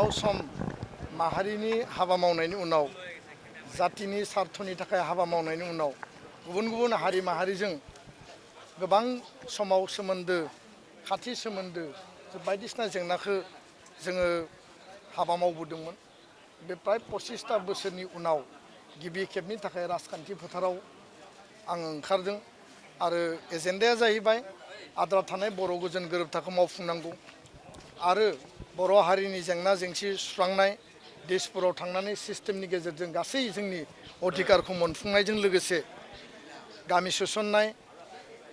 गोलाव सम माहारिनि हाबा मावनायनि उनाव जातिनि सार्थनि थाखाय हाबा मावनायनि उनाव गुबुन गुबुन हारि माहारिजों गोबां समाव सोमोन्दो खाथि सोमोन्दो बायदिसिना जेंनाखौ जोङो हाबा मावबोदोंमोन। बे प्राय 25टा बोसोरनि उनाव गिबि खेबनि थाखाय राजखान्थि फोथाराव आं ओंखारदों आरो एजेन्डाया जाहैबाय आद्रा थानाय बर' गोजोन गोरोबथाखौ मावफुंनांगौ आरो बर' हारिनि जेंना जेंसि सुस्रांनाय देशफोराव थांनानै सिस्टेमनि गेजेरजों गासै जोंनि अधिकारखौ मोनफुंनायजों लोगोसे गामि सोसननाय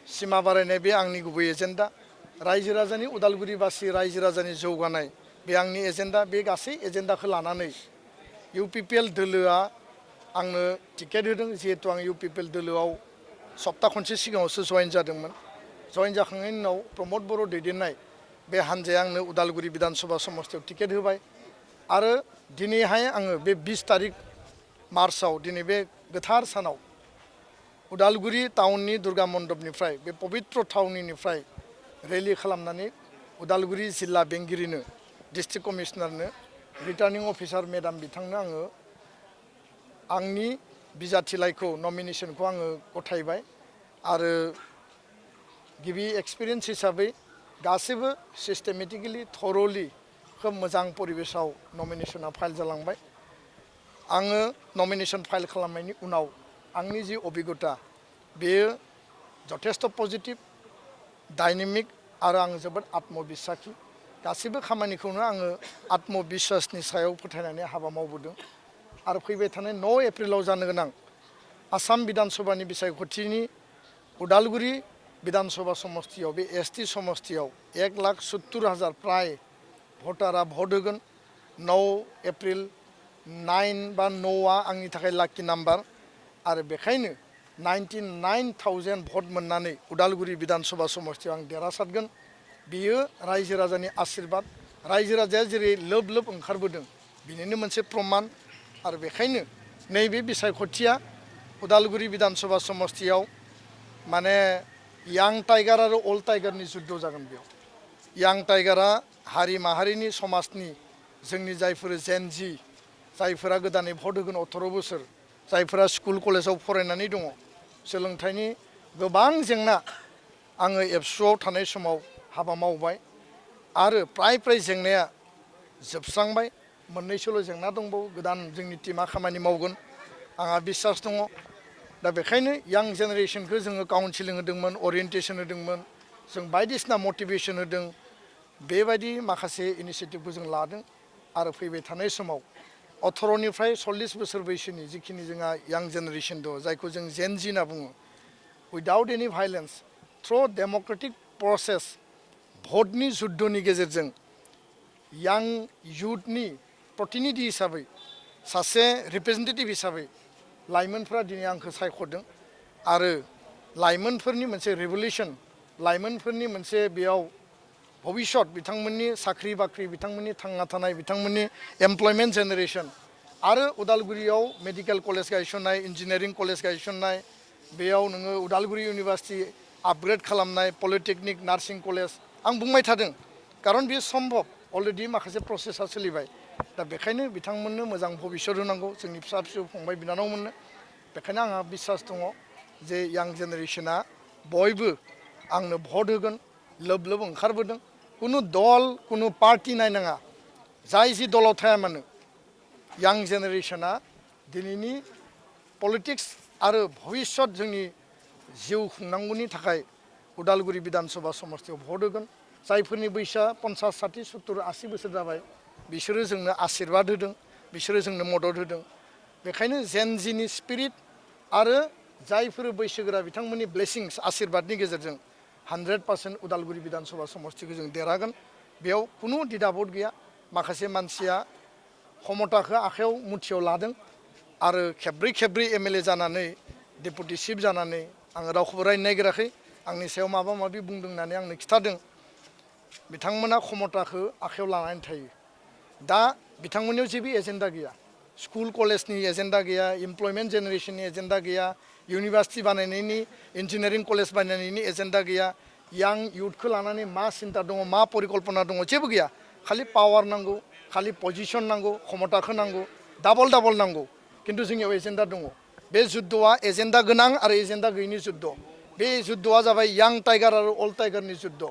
सिमा बारायनाय बे आंनि गुबै एजेन्डा। रायजो राजानि उदालगुरिबासि रायजो राजानि जौगानाय बे आंनि एजेन्डा। बे गासै एजेन्डाखौ लानानै इउपिपिएल दोलोआ आंनो टिकेट होदों। जिहेतु आं इउपिपिएल दोलोआव सप्ता खनसे सिगाङावसो जयेन जादोंमोन। जयेन जाखांनायनि उनाव प्रमद बर' दैदेननाय बे हान्जाया आंनो उदालगुरि बिधानसभा समस्तियाव टिकेट होबाय आरो दिनैहाय आङो बे 20 तारिख मार्चआव दिनै बे गोथार सानाव उदालगुरि टाउननि दुर्गा मण्डपनिफ्राय बे पबित्र थावनिनिफ्राय रेलि खालामनानै उदालगुरि जिल्ला बेंगिरिनो डिस्ट्रिक्ट कमिशनारनो रिटार्निं अफिसार मेडाम बिथांनो आङो आंनि बिजाथिलाइखौ नमिनेसनखौ आङो गथायबाय आरो गिबि एक्सपिरियेन्स हिसाबै गासैबो सिस्टेमेटिकेलि थरलि खोब मोजां परिबेसाव नमिनेसना फाइल जालांबाय। आङो नमिनेसन फाइल खालामनायनि उनाव आंनि जि अभिगता बेयो जथेस्थ पजिटिभ डाइनामिक आरो आं जोबोद आत्मबिस्वासि। गासैबो खामानिखौनो आङो आत्मबिस्वासनि सायाव फोथायनानै हाबा मावबोदों आरो फैबाय थानाय 9 एप्रिलाव जानो गोनां आसाम बिधानसभानि बिसायख'थिनि उदालगुरि बिधानसभा समस्तियाव बे एसटि समस्तियाव 1,70,000 प्राय भटारा भट होगोन। 9 एप्रिल 9 बा 9आ आंनि थाखाय लाकि नाम्बार आरो बेखायनो 99,000 भट मोननानै उदालगुरि बिधानसभा समस्तियाव आं देरहासारगोन। बियो रायजो राजानि आशीर्बाद। रायजो राजाया जेरै लोब लोब ओंखारबोदों बिनिनो मोनसे प्रमान आरो बेखायनो नैबे बिसायख'थिया उदालगुरि बिधानसभा समस्तियाव माने यां टाइगार आरो अल्ड टाइगारनि जुद्ध जागोन। बेयाव यां टाइगारा हारि माहारिनि समाजनि जोंनि जायफोर जेनजि जायफोरा गोदानै भट होगोन 18 बोसोर जायफोरा स्कुल कलेजाव फरायनानै दङ सोलोंथाइनि गोबां जेंना आङो एबसुआव थानाय समाव हाबा मावबाय आरो प्राय जेंनाया जोबस्रांबाय। मोननैसोल' जेंना दंबावो। गोदान जोंनि टिमा खामानि मावगोन आंहा बिसास दङ। दा बेखायनो यां जेनेरेसनखौ जोङो काउन्सिलिं होदोंमोन, अरियेन्टेसन होदोंमोन, जों बायदिसिना मटिभेसन होदों। बेबायदि माखासे इनिसियेटिभखौ जों लादों आरो फैबाय थानाय समाव 18निफ्राय 40 बोसोर बैसोनि जिखिनि जोंहा यां जेनेरेसन दङ जायखौ जों जेनजि होनना बुङो, उइदाउट एनि भाइलेन्स थ्रु डेम'क्रेटिक प्रसेस भटनि जुद्धनि गेजेरजों यां युथनि प्रतिनिधि हिसाबै सासे रिप्रेजेन्टेटिभ हिसाबै लाइमोनफ्रा दिनै आंखौ सायख'दों आरो लाइमोनफोरनि मोनसे रिभलिउसन, लाइमोनफोरनि मोनसे बेयाव भबिष्यत, बिथांमोननि साख्रि बाख्रि, बिथांमोननि थांना थानाय, बिथांमोननि एमप्लयमेन्ट जेनेरेसन आरो उदालगुरियाव मेडिकेल कलेज गायसननाय, इन्जिनियारिं कलेज गायसननाय, बेयाव नोङो उदालगुरि इउनिभार्सिटि आपग्रेड खालामनाय, पलिटेकनिक, नार्सिं कलेज आं बुंबाय थादों खारन बेयो सम्भब। अलरेडि माखासे प्रसेसा सोलिबाय। दा बेखायनो बिथांमोननो मोजां भबिष्यत होनांगौ जोंनि फिसा फिसौ फंबाय बिनानावमोननो। बेखायनो आंहा बिसास दङ जे यां जेनेरेसना बयबो आंनो भट होगोन। लोब लोब ओंखारबोदों। कुनु दल कुनु पार्टि नायनाङा, जाय जि दलाव थाया मानो यां जेनेरेसना दिनैनि पलिटिक्स आरो भबिष्यत जोंनि जिउ खुंनांगौनि थाखाय उदालगुरि बिधानसभा समस्तियाव भट होगोन। जायफोरनि बैसोआ 50, 60, 70, 80 बोसोर जाबाय बिसोरो जोंनो आशीर्बाद होदों, बिसोरो जोंनो मदद होदों। बेखायनो जेनजिनि स्पिरिट आरो जायफोर बैसोगोरा बिथांमोननि ब्लेसिंस आशीर्बादनि गेजेरजों 100% उदालगुरि बिधानसभा समस्तिखौ जों देरहागोन। बेयाव कुनु दिदाबद गैया। माखासे मानसिया क्षमताखौ आखायाव मुथियाव लादों आरो खेब्रै एमएलए जानानै डेपुटि चिफ जानानै आङो रावखौबो रायनो नागिराखै। आंनि सायाव माबा माबि बुंदों होननानै आंनो खिथादों। बिथांमोना क्षमताखौ आखायाव लानानै थायो। दा बिथांमोननियाव जेबो एजेन्डा गैया। स्कुल कलेजनि एजेन्डा गैया, इमप्लयमेन्ट जेनेरेसननि एजेन्डा गैया, इउनिभार्सिटि बानायनायनि, इन्जिनियारिं कलेज बानायनायनि एजेन्डा गैया। यां युथखौ लानानै मा सिन्ता दङ, मा परिकल्पना दङ जेबो गैया। खालि पावार नांगौ, खालि पजिशन नांगौ क्षमताखौ नांगौ डाबल नांगौ किन्तु जोंनियाव एजेन्डा दङ बे जुद्धआ एजेन्डा गोनां आरो एजेन्डा गैयिनि जुद्ध बे जुद्धआ जाबाय यां टाइगार आरो अल्ड टाइगारनि जुद्ध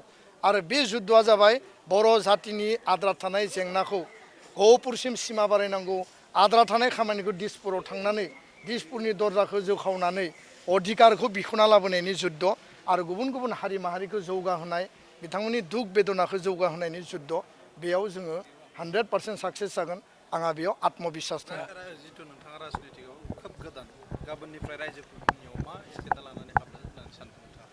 आरो बे जुद्धआ जाबाय बर' जातिनि आद्रा थानाय जेंनाखौ गहपुरसिम सिमा बारायनांगौ आद्रा थानाय खामानिखौ दिसपुराव थांनानै दिसपुरनि दरजाखौ जौखावनानै अधिकारखौ बिख'ना लाबोनायनि जुद्ध आरो गुबुन हारि माहारिखौ जौगाहोनाय बिथांमोननि दुख बेदनाखौ जौगाहोनायनि जुद्ध बेयाव जोङो 100% साक्सेस जागोन आंहा बेयाव आत्मबिश्वास दङ जितु नोंथाङा राजनितिकआव खोब गोदान गाबोननिफ्राय रायजोफोरनियाव मा एजेन्डा लानानै हाबनो होननानै सानदों नोंथाङा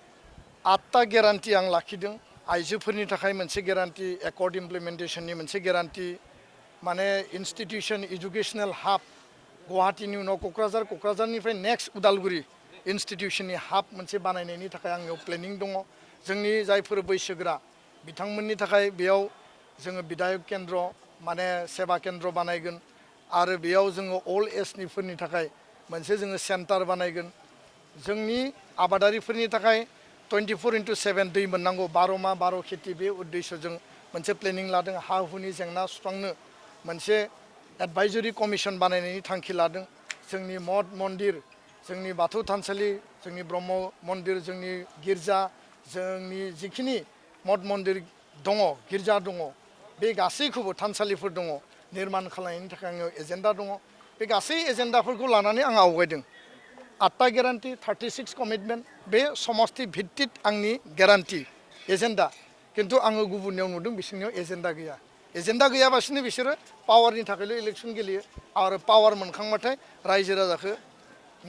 8टा गेरान्टि आं लाखिदों आइजोफोरनि थाखाय मोनसे गेरान्टि एकर्ड इमप्लिमेन्टेसननि मोनसे गेरान्टि माने इन्स्टिटिउसन एजुकेसनेल हाब गुवाहाटीनि उनाव क'क्राझारनिफ्राय नेक्स्ट उदालगुरि इन्स्टिटिउसननि हाब मोनसे बानायनायनि थाखाय आंनियाव प्लेनिं दङ जोंनि जायफोर बैसोगोरा बिथांमोननि थाखाय बेयाव जोङो बिधायक केन्द्र माने सेबा केन्द्र बानायगोन आरो बेयाव जोङो अल्ड एजनिफोरनि थाखाय मोनसे जोङो सेन्टार बानायगोन जोंनि आबादारिफोरनि थाखाय 24/7 दै मोननांगौ 12 माह 12 खेथि बे उद्देश्यजों मोनसे प्लेनिं लादों हा हुनि जेंना सुस्रांनो मोनसे एडभाइजरि कमिसन बानायनायनि थांखि लादों जोंनि मठ मन्दिर जोंनि बाथौ थानसालि जोंनि ब्रह्म मन्दिर जोंनि गिर्जा जोंनि जिखिनि मठ मन्दिर दङ गिर्जा दङ बे गासैखौबो थानसालिफोर दङ निर्माण खालामनायनि थाखाय आंनियाव एजेन्डा दङ बे गासै एजेन्डाफोरखौ लानानै आं आवगायदों 8टा गेरान्टि 36 कमिटमेन्ट बे समष्टि भित्तिक आंनि गेरान्टि एजेन्डा किन्तु आङो गुबुननियाव नुदों बिसोरनियाव एजेन्डा गैयाबासिनो बिसोरो पावारनि थाखायल' इलेक्सन गेलेयो आरो पावार मोनखांबाथाय रायजो राजाखौ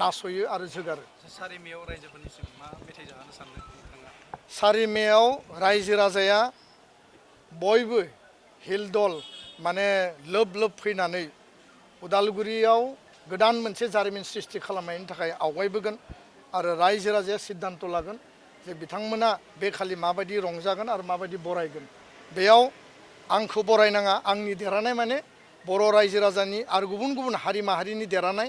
नासयो आरो जोगारो 4 मेयाव रायजोफोरनिसिम मा मेथाइ जाहोनो सानदों नोंथाङा 4 मेयाव रायजो राजाया बयबो हिलदल माने लोब फैनानै उदालगुरियाव गोदान मोनसे जारिमिन सृष्टि खालामनायनि थाखाय आवगायबोगोन आरो रायजो राजाया सिद्धान्त लागोन जे बिथांमोना बे खालि माबायदि रंजागोन आरो माबायदि बरायगोन बेयाव आंखौ बरायनाङा आंनि देरहानाय माने बर' रायजो राजानि आरो गुबुन हारि माहारिनि देरहानाय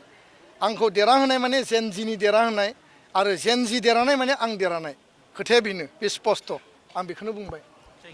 आंखौ देरहाहोनाय माने जेनजिनि देरहाहोनाय आरो जेनजि देरहानाय माने आं देरहानाय खोथाया बेनो बे स्पस्ट आं बेखौनो बुंबाय